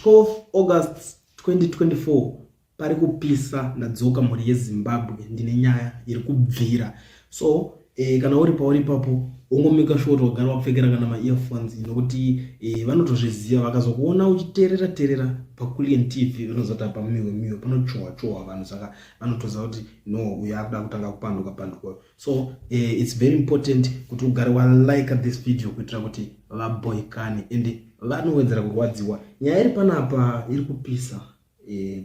12 August 2024 pari kupisa. Ndadzoka, mhuri yeZimbabwe, ndine nyaya iri kubvira. So kana uri pauri ipapo, ungomeka sure kuti wagara wapfekera kana maearphones, nokuti vanotozviziva. Vakazokuona uchiteerera teerera paCulian TV, vanozoti apa miwe miwe panochohwa chohwa vanhu, saka vanotoziva kuti no, uyo akuda kutanga kupanduka panduka. So it's very important kuti ugare walike this video kuitira kuti vaboikane and vanowedzera kurwadziwa. Nyaya iri panapa iri kupisa,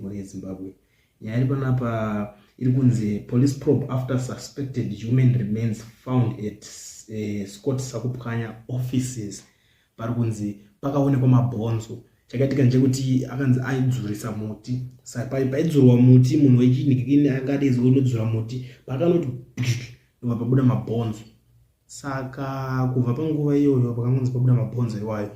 mhuri yeZimbabwe. Nyaya iri panapa iri kunzi "Police probe after suspected human remains found at Scott Sakupwanya offices". Pari kunzi pakaonekwa mabhonzo. Chakaitika ndechekuti akanzi aidzurisa muti. Saka paidzurwa muti, munhu wechinhikini anga adaidzwa kunodzura muti, pakanoti ndobva pabuda mabhonzo. Saka kubva panguva iyoyo pakangonzi pabuda mabhonzo iwayo,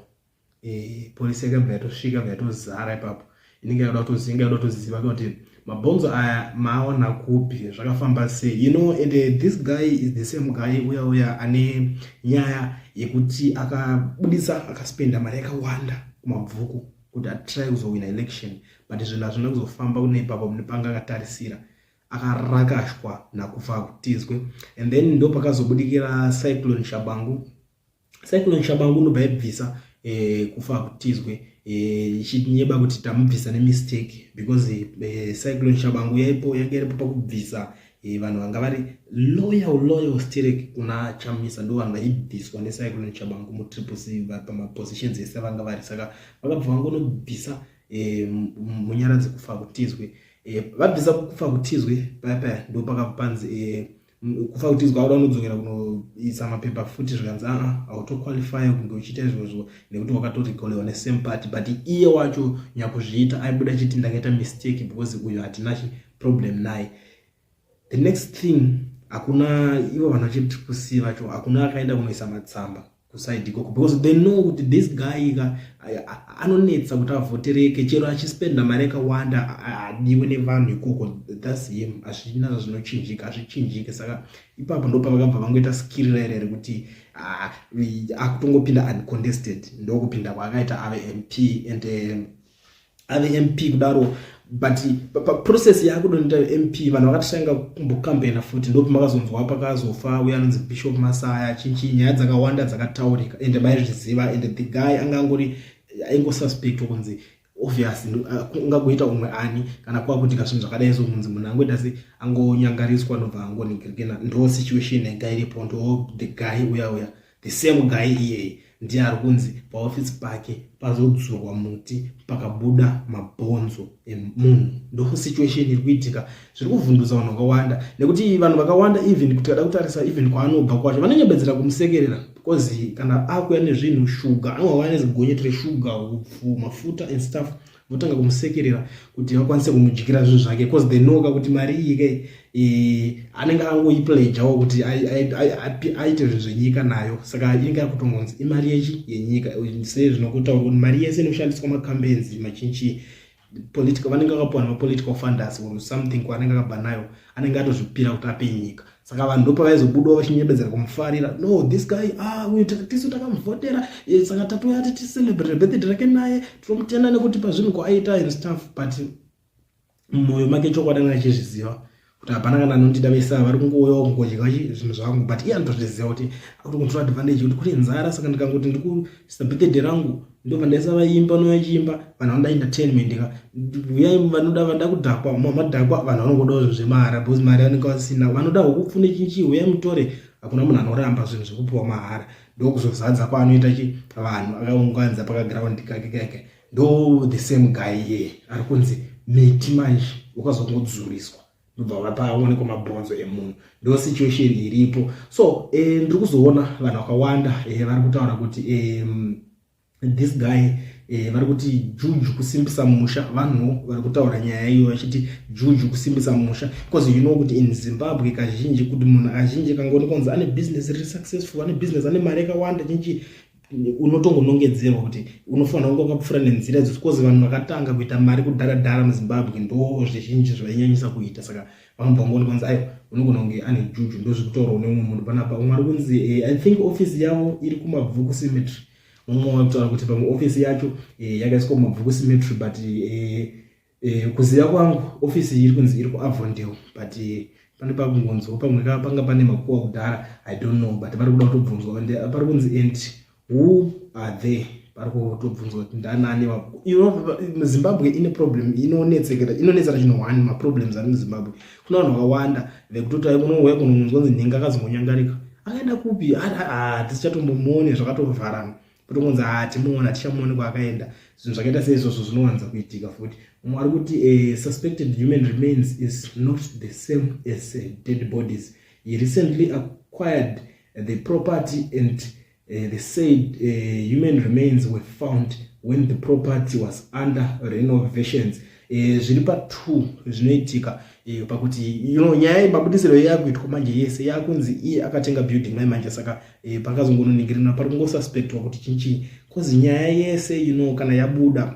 polisi yakabva yatosvika, bva yatozara ipapo. Inenge yakada kutoziva, yada kutoziva kuti mabhonzo aya maawana kupi, zvakafamba sei. And this guy is the same guy uya uya ane nyaya yekuti akabudisa, akaspenda mari yakawanda kuMabvuku kuti atry kuzowina election, but zvinhu hazvina kuzofamba kune ipapo panga akatarisira. Akarakashwa naKufa Kutizwe, and then ndo pakazobudikira Cyclone Shabangu. Cyclone Shabangu ndobva yaibvisa Kufa Kutizwe, ichinyeba kuti tamubvisa nemistake, because Cyclone Shabangu yaipo, yanga iripo pakubvisa vanhu vanga vari loyal, loyal sterek kuna Chamisa. Ndo vanhu vaibviswa neCyclone Shabangu muTriple C pamapositions ese vanga vari. Saka vakabva vangonobvisa Munyaradzi Kufa Kutizwe. Vabvisa Kufa Kutizwe paya paya, ndo pakabva panzi Kufa Kutizwa auda unodzokera kunoisa mapepa futi. Zvikanzi aa, hautoqualify kunge uchiita izvozvo nekuti wakatorikolewa nesame party. But iye wacho nyakuzviita aibuda achiti ndakaita mistake because uyo hatina problem naye. The next thing, hakuna ivo vanhu vachiTriple C vacho, hakuna akaenda kunoisa matsamba kuside ikoko, because they know kuti this guy ka anonetsa kuti avhotereke. Chero achispenda mari yakawanda, adiwe nevanhu ikoko. That's him, hazvina zvazvinochinjika, hazvichinjike. Saka ipapo ndo pavakabva vangoita skiri raire rekuti akutongopinda uncontested. Ndokupinda kwaakaita ave MP, and ave MP kudaro, but paprocess yaakudonita MP, vanhu vakatotanga kumbokambena futi. Ndo pamakazonzwa pakazofa uye anonzi Bishop Masaya, chinchi, nyaya dzakawanda dzakataurika, ende maizviziva. And the guy anga angori aingosuspectwa kunzi obvious ungagoita umwe ani kana kwakuitika zvinhu zvakadai. So munzi munhu angoita se angonyangariswa, ndobva angoningirikena. Ndo situation yanga iripo. Ndo the guy uya uya, the same guy iyeye, ndiye ari kunzi paofisi pake pazodzurwa muti, pakabuda mabhonzo emunhu. Ndo situation iri kuitika, zviri kuvhundusa vanhu vakawanda, nekuti vanhu vakawanda, even kuti kada kutarisa even kwaanobva kwacho, vanonyembedzera kumusekerera, because kana akuya nezvinhu, shuga, anouya nezigonyeti reshuga, upfu, mafuta and stuff, votanga kumusekerera kuti vakwanise kumudyira zvinhu zvake, because they know kuti mari iyi ke anenge angoipledgawo kuti aite zvinhu zvenyika nayo. Saka inenge yakutongonzi imari yechi yenyika, sezvinokotaurwa kuti mari yese inoshandiswa macampaigns machinchi political, vanenge vakapiwa nemapolitical funders or something kwaanenge akabva nayo, anenge atozvipira kuti ape nyika. Saka vanhu ndopavaizobudawo vachinyebedzera kumufarira: "No, this guy, ah, uyu tisu takamuvhotera, saka tatouya ticelebrate birthday rake naye, tinomutenda nekuti pazvinhu kwaaita and stuff." But mumwoyo make chokwadi anga achizviziva kuti hapana kana anondida, vese ava vari kungouyawo kungodya zvinhu zvangu. But iye anotozviziva kuti akuti kutora advantage kuti kune nzara, saka ndikangoti ndikuisa birthday rangu, ndobva ndaisa vaimba novachiimba, vanhu vanoda entertainment ka, uyai, vanoda, vanoda kudhakwa, madhakwa. Vanhu vanongodawo zvinhu zvemahara because mari vanenge vasina. Vanoda hupfu nechinchi, uyai mutore. Hakuna munhu anoramba zvinhu zvekupiwa mahara. Ndokuzozadza kwaanoita chi vanhu, akaunganza pakagraundi kake kake. Ndo the same guy iye ari kunzi miti manje ukazongodzuriswa, ndobva paonekwa mabhonzo emunhu. Ndo situation iripo. So ndiri kuzoona vanhu vakawanda vari kutaura kuti this guy, vari kuti juju kusimbisa musha. Vanhu vari kutaura nyaya iyo vachiti juju kusimbisa musha, because you know kuti in Zimbabwe kazhinji kuti munhu kazhinji kangoonekwa kunzi ane business riri successful, ane business, ane mari yakawanda, chinchi, unotongonongedzerwa kuti unofanira kunge wakapfuura nenzira idzo, because vanhu vakatanga kuita mari kudhara-dhara muZimbabwe ndo zvizhinji zvainyanyisa kuita. Saka vanobva vangoonekwa kunzi aiwa, unogona kunge ane juju. Ndo zviri kutaurwa neumwe munhu panapa. Umwe ari kunzi I think office yavo iri kuMabvuku Cemetery. Mumwe wakutaura kuti pamwe ofisi yacho yakaiswa muMabvuku Cemetery, but kuziva kwangu ofisi iri kunzi iri kuAvondale, but pane pakungonzwa pamwe panga pane makuwa kudhara, I don't know, but vari kuda kutobvunzwa. Pari kunzi, "And who are they?" Pari kutobvunzwa kuti ndanani. Zimbabwe ine problem inonetsekera, inonetsera chinhu one. Maproblems ari muZimbabwe, kuna vanhu vakawanda vekutoti unouya kunonzwa kunzi nhinga akazongonyangarika, akaenda kupi, hatichatombomuone, zvakatovharana, kutongonzi hatimuona, hatichamuoni kwaakaenda. Zvinhu zvakaita seizvozvo zvinowanza kuitika futi. Mumwe ari kuti suspected human remains is not the same as dead bodies. He recently acquired the property and the said human remains were found when the property was under renovations. Zviri pa2 zvinoitika pakuti nyaya mabudisiro yakuitwa manje yese yakunzi iye akatenga building mai manje, saka pakazongononingirina pari kungosuspectwa kuti chinchii, cause nyaya yese kana yabuda,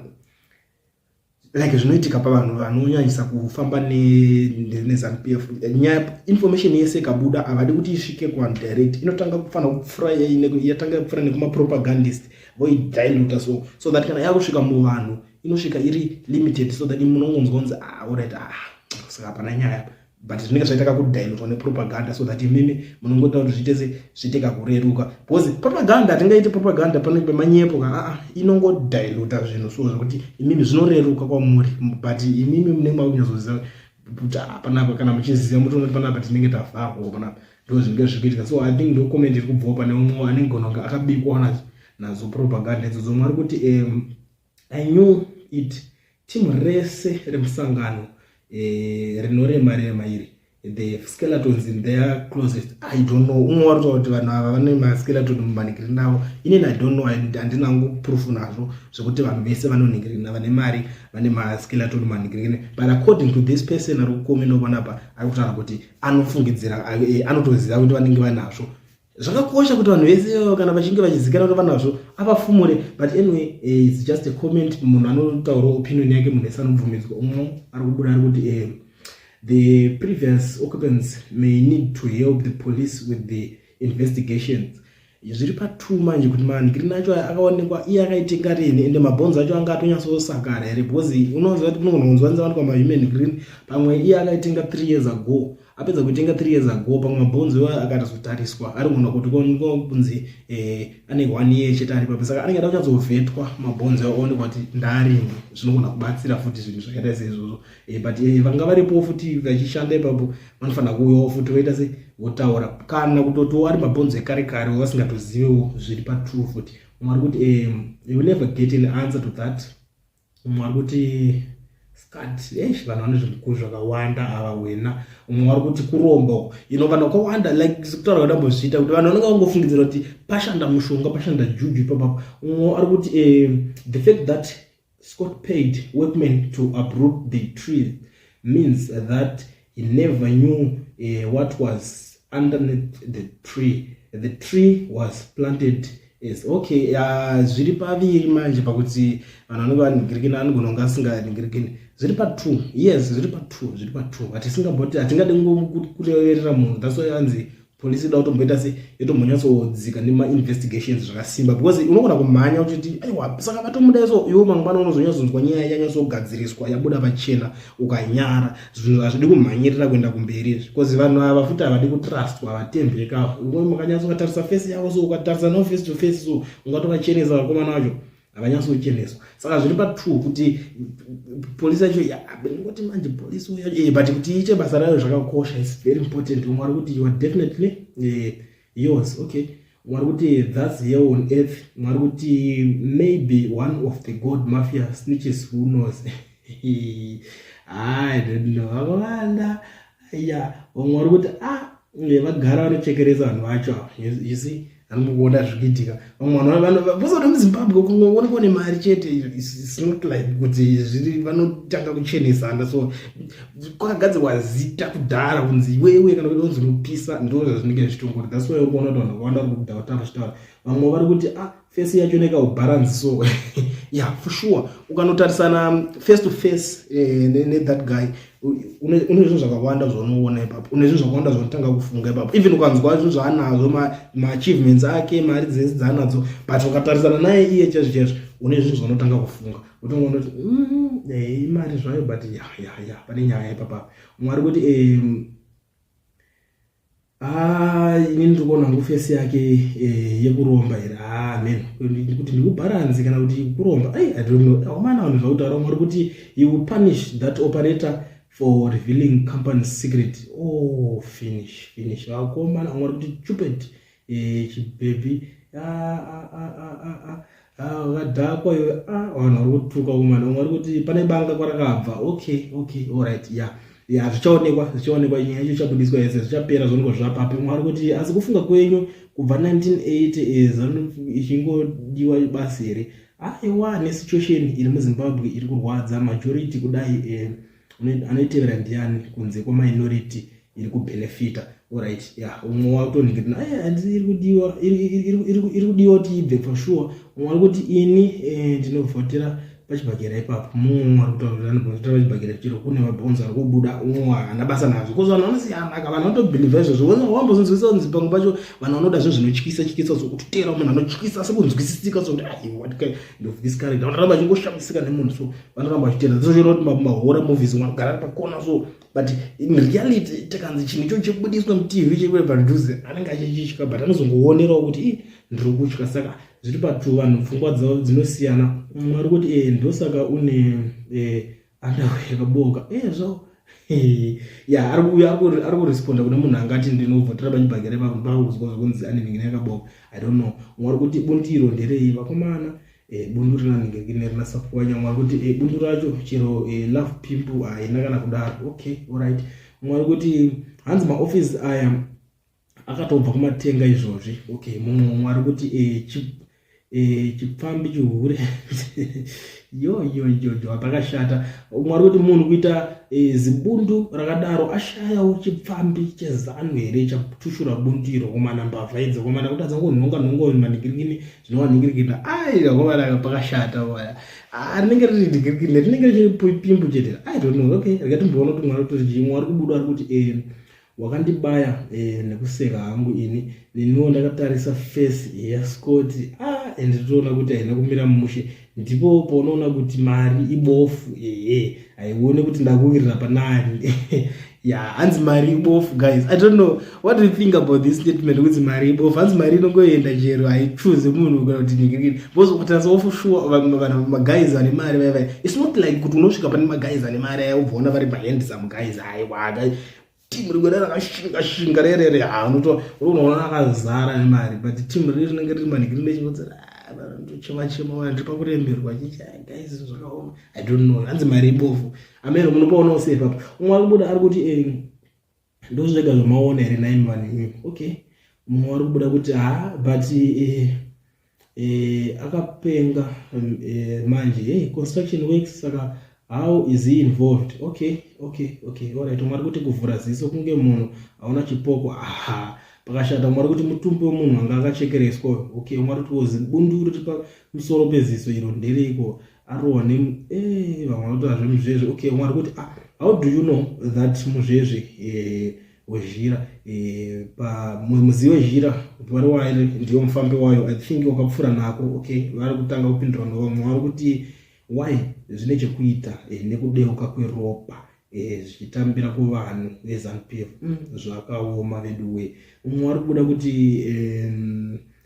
like zvinoitika pavanhu vanonyanyisa kufamba neZANU PF, nyaya, information yese ikabuda, havadi kuti isvike kuvanhu direct. Inotanga kufanira kupfuura, yatanga kupfuura nekumapropagandist, voidiluta so that kana yakusvika muvanhu inosvika iri limited, so that munongonzwa kunzi, "Ah, alright, ah, saka hapana nyaya," but zvinenge zvaita kakudilutwa nepropaganda, so that imimi munongoita kuti zviite se zviite kakureruka, because propaganda, hatingaiti propaganda pane pemanyepo ka. Aa, inongodiluta zvinhu so zvekuti imimi zvinoreruka kwamuri, but imimi munenge makunyatsoziva kuti, ah, panapa kana muchiziva mutoona panapa tinenge tavharwa, panapa ndo zvinenge zviri kuitika. So I think ndo comment iri kubvawo pane umwe anenge kunge akabikwa nadzo propaganda idzodzo. Mwari kuti, "I knew it, timu rese remusangano rinorema rema iri, the skeletons in their closet." I don't know, umwe wari kutaura kuti vanhu ava vane maskeleton mumanhingirina avo. Inini I don't know, handina hangu proof nazvo zvekuti vanhu vese vanonhingirina vane mari vane maskeleton mumanhingirina, but according to this person ari kukomenda panapa, ari kutaura kuti anofungidzira, anotoziva kuti vanenge vanazvo. Zvakakosha kuti vanhu vese kana vachinge vachizikanwa kuti vanazvo avafumure. But anyway, it's just a comment. Munhu anotaura opinion yake, munhu ese anobvumidzwa. Umwe ari kubuda ari kuti the previous occupants may need to help the police with the investigations. Zviri pa2 manje kuti manhingirina acho akaonekwa iye akaitenga rini, ende mabhonzo acho anga atonyatsosakara here? Because unoziva kuti unogona kunzwa nzawanikwa mahuman green, pamwe iye akaitenga 3 years ago, apedza kutenga 3 years ago, pamwe mabhonzo iwayo akatozotariswa ari kugona kuti kunzi ane one year chete ari papo, saka anenge ada kunyatsovhetwa mabhonzo iwayo aonekwa kuti ndaarini. Zvinogona kubatsira futi zvinhu zvakaita seizvozvo. But vanga varipo futi vachishanda ipapo vanofanira kuuyawo futi voita se votaura, kana kutotiwo ari mabhonzo ekare kare vasingatozivewo. Zviri patrue futi. Umwe ari kuti you will never get an answer to that. Umwe ari kuti scat, eish, vanhu vane zvikuru zvakawanda ava wena. Umwe vari kuti kuromba uko vanhu vakawanda, like sekutaura kwandambozviita, kuti vanhu vanenge vangofungidzira kuti pashanda mushonga, pashanda juju ipapapo. Umwe ari kuti the fact that Scott paid workmen to uproot the tree means that he never knew what was underneath the tree. The tree was planted as okay. Zviri paviri manje pakuti vanhu vanenge vanhingirikini, anogona kunge asinganhingirikini. Zviri pa2, yes, zviri pa2, zviri pa2. Hatisingamboti, hatingadi kureverera munhu. That's why anzi polisi ida kutomboita se yotombonyatsodzika nemainvestigations zvakasimba, because unogona kumhanya uchiti, "Aiwa, saka vatomuda so." Iwo mangwana unozonyatsonzwa nyaya yanyatsogadziriswa, yabuda pachena, ukanyara. Zvinhu hazvidi kumhanyirira kuenda kumberi, because vanhu ava futi havadi kutrustwa, havatembeka. Mukanyatsokatarisa face yavo so, ukatarisa no face to face so, ungatovachenesa. Vakomana vacho havanyatsocheneswa. Saka zviri pa2 kuti polisi yacho, ngoti manje polisi yacho, but kuti iite basa rayo zvakakosha, is very important. Umwe ari kuti you are definitely yours. Okay. Umwe ari kuti that's here on earth. Umwe ari kuti maybe one of the god mafia snitches, who knows? I don't know, vakawanda ya. Umwe ari kuti, ah, vagara vanochekeresa vanhu vacho. You see, anomukuona zviri kuitika. Vamwe vanhu vosati muZimbabwe kungoonekwa nemari chete, it's not like kuti zviri vanotanga kuchenesana. So kwakagadzirwa zita kudhara kunzi iwewe kana kuti unzi unopisa, ndo zvazvinenge zvichitongori. That's why uri kuona kuti vanhu vakawanda vari kudhauta vachitaura. Vamwe vari kuti ah, face yacho nekaubharanzi so yeah, for sure ukanotarisana face to face eh, nethat guy une zvinhu zvakawanda zvaunoona ipapo, une zvinhu zvakawanda zvaunotanga kufunga ipapo, even ukanzwa zvinhu zvaanazvo, maachievements ake, mari dzese dzaanadzo, but ukatarisana naye iye chaizvo chaizvo, une zvinhu zvaunotanga kufunga, utongoona kuti eh, imari zvayo, but ya, pane nyaya ipapa. Umwe ari kuti ah, ini ndiri kuona hangu face yake yekuromba here. Ah, man, kuti ndikubharanzi kana kuti kuromba, ai, I don't know. Akomana, vanhu zvakutaura. Umwe ari kuti he will punish that operator for revealing company secret. Oh, finish, finish, vakomana. Umwe ari kuti stupid chibhebhi vakadhakwa iwe. Vanhu vari kutuka kumana. Umwe ari kuti pane banga kwarakabva. Okay, alright, yeah, zvichaonekwa, zvichaonekwa, nyaya yacho ichabudiswa yese, zvichapera, zvaonekwa zvapapi. Umwe ari kuti asi kufunga kwenyu kubva 1980 ZANU ichingodiwa basi here? Aiwa, nesituation iri muZimbabwe iri kurwadza majority kudai, anoitevera ndiani kunze kwaminority iri kubhenefita? Alright, yeah, umwe wakutonhingirina iri kudiwa, iri kudiwa kuti ibve for sure. Umwe ari kuti ini ndinovhotera pachibhakera ipapo. Mumwe ari kutaura anovhotera pachibhakera chiro kune mabhonzo ari kubuda. Umwe haana basa nazvo because vanhu vanosiyana ka, vanhu vanotobhilivha izvozvo. Wambozonzwisa kunzi pamwe pacho vanhu vanoda zvinhu zvinotyisa tyisa, sokutotera munhu anotyisa sekunzwisisika, sokuti ai, what kind of this character, vanoramba vachingoshamisika nemunhu, so vanoramba vachitenda. Sochiona kuti mahorror movies umwe pakona so, but in reality tikanzi chinhu icho chibudiswa muTV chikuve padhuze, anenge achichitya, but anozongoonerawo kuti i ndiri kutya. Saka zviri patu, vanhu pfungwa dzavo dzinosiyana. Umwe ari kuti ndosaka une underwear yakaboka zvo ya ari kuresponda kune munhu angati ndinovhotera pachibhakera ipapo pakuzwa zvekunzi ane nhingini yakaboka. I don't know. Umwe ari kuti bundiro nderei, vakomana? Bundu rina nhingirikini rina safuwanya. Umwe ari kuti bundu racho chero love pimpu haina kana kudaro. Okay, alright. Umwe ari kuti hanzi maofisi aya akatobva kumatenga izvozvi. Okay, mumwe ari kuti chipfambi chihure. Yo yo yo yo, pakashata. Umwe ari kuti munhu kuita zibundu rakadaro ashayawo chipfambi cheZANU here chatushura bundiro? Komana, mbavha idzi komana, kutadza kunhonga nhonga manhingirikini zvinovanhingirikina. Ai, komana, pakashata komana. Ah, rinenge riri dhingirikini, rinenge richiri pimbu chete. I don't know. Okay, rega timboona kuti mwari kuti chii. Mwari ari kubuda ari kuti wakandibaya nekuseka hangu ini. Neniwo ndakatarisa face yaScott, ah, and nditoona kuti haina kumira mushe. Ndipo paunoona kuti mari ibofu. Ehe, haioni kuti ndakuwirira panani. Ya, hanzi mari ibofu. Guys, I don't know what do you think about this statement kuti mari ibofu. Hanzi mari inongoenda chero, haichuze munhu kana kuti ningirikini, because ukatarisa for sure vanhu maguys vane mari vaya vaya, it's not like kuti unosvika pane maguys ane mari aya ubvaona vari mahandsome guys. Aiwa, timu rimwe rakashinga shinga rerere, ha, unoto unoona akazara nemari, but timu riri rinenge riri manhingiri nechikodzera, chema chema, wana ndiri pakuremerwa chicha. Guys, zvakaoma. I don't know. Hanzi mari ibofu. Ameno munopaonawo sei ipapo? Umwe ari kubuda ari kuti ndozvega zvamaona here naimi vanhu imimi? Okay, mumwe ari kubuda kuti ha, but akapenga manje. Hey, construction works, saka how is he involved? Okay, alright. Umwe ari kuti kuvhura ziso kunge munhu aona chipoko. Aha, pakashata. Umwe ari kuti mutumbi wemunhu anga akachekereswa. Okay, umwe ari kuti wozi bundu riri pamusoro peziso iro ndereiko? Arohwa ne vamwe vanotaura zvemuzvezve. Okay, umwe ari kuti ah, how do you know that muzvezve wezhira muzivi wezhira vari wairi ndiyo mufambi wayo? I think wakapfuura nako. Okay, vari kutanga kupindura novamwe vari kuti why zvine chekuita nekudeuka kweropa zvichitambira kuvanhu veZANU PF. Zvakaoma veduwe. Umwe ari kubuda kuti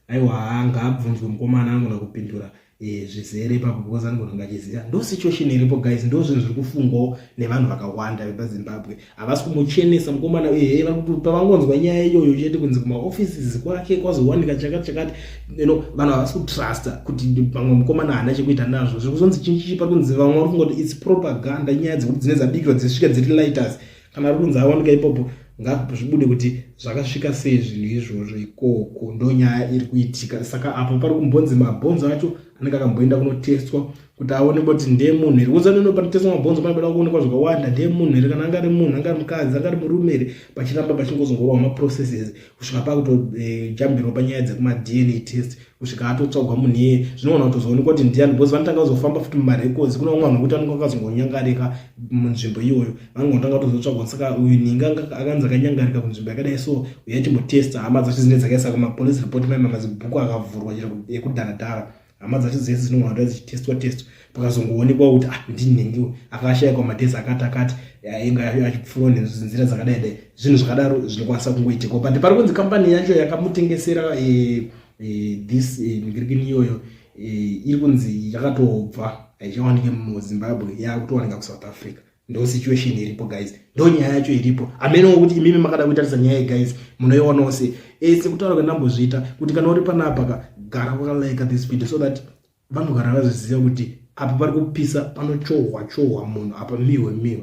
aiwa, ngaabvunzwe mukomana, anogona kupindura zvizere ipapo because anogona kunge achiziva. Ndo situation iripo, guys. Ndo zvinhu zviri kufungwawo nevanhu vakawanda vepaZimbabwe. Havasi kumuchenesa mukomana. Ehe, vari kuti pavangonzwa nyaya iyoyo chete kunzi kumaoffices kwake kwazowanika chakati chakati, vanhu havasi kutrusta kuti pamwe mukomana haana chekuita nazvo. Zviri kuzonzi chinchichi pari kunzi vamwe vari kufunga kuti it's propaganda, nyaya dzekuti dzine dzabikirwa dzisvika dziri lighters. Kana ari kunzi awanika ipopo, ngazvibude kuti zvakasvika sei zvinhu izvozvo ikoko. Ndo nyaya iri kuitika. Saka apo pari kumbonzi mabhonzo acho anenge akamboenda kunotestwa. Kuti aonekwa kuti ndiye munhu here, kuza neno panoteswa mabhonzo panoda kuonekwa zvakawanda. Ndiye munhu here, kana angari munhu, angari mukadzi, angari murume here? Pachiramba pachingozongorwa maprocesses kusvika pakutojambirwa panyaya dzekumaDNA test, kusvika atotsvagwa munhu iyeye. Zvinoona kutozoonekwa kuti ndiani, because vanotanga kuzofamba futi mumarecords. Kuna vamwe vanhu vekuti vanenge vakazongonyangarika munzvimbo iyoyo, vanenge vatanga kutozotsvagwa. Saka uyu ninga akanzi akanyangarika kunzvimbo yakadai, so uya chimbotesta hama dzacho dzinenge dzakaisa kumapolice report, maima mazibhuku akavhurwa chero ekudharadhara. Hama dzacho dzese dzinogona kuda dzichitestwa testwa, pakazongoonekwa kuti, ah, ndinhingiwe akashayikwa madhezi akati akati, ainge achipfuura nenzira dzakadai dai. Zvinhu zvakadaro zvinokwanisa kungoitikwa, but pari kunzi kambani yacho yakamutengesera this migirikini iyoyo iri kunzi yakatobva, haichawanike muZimbabwe, yakutowanika kuSouth Africa. Ndo situation iripo, guys, ndo nyaya yacho iripo. Amenowo kuti imimi makada kuitarisa nyaya iyi, guys, munoionawo sei? Sekutaura kwandambozviita kuti kana uri panapa ka, gara wakalike this video so that vanogara vazviziva kuti apa pari kupisa, panochohwa chohwa munhu apa, miwe miwe.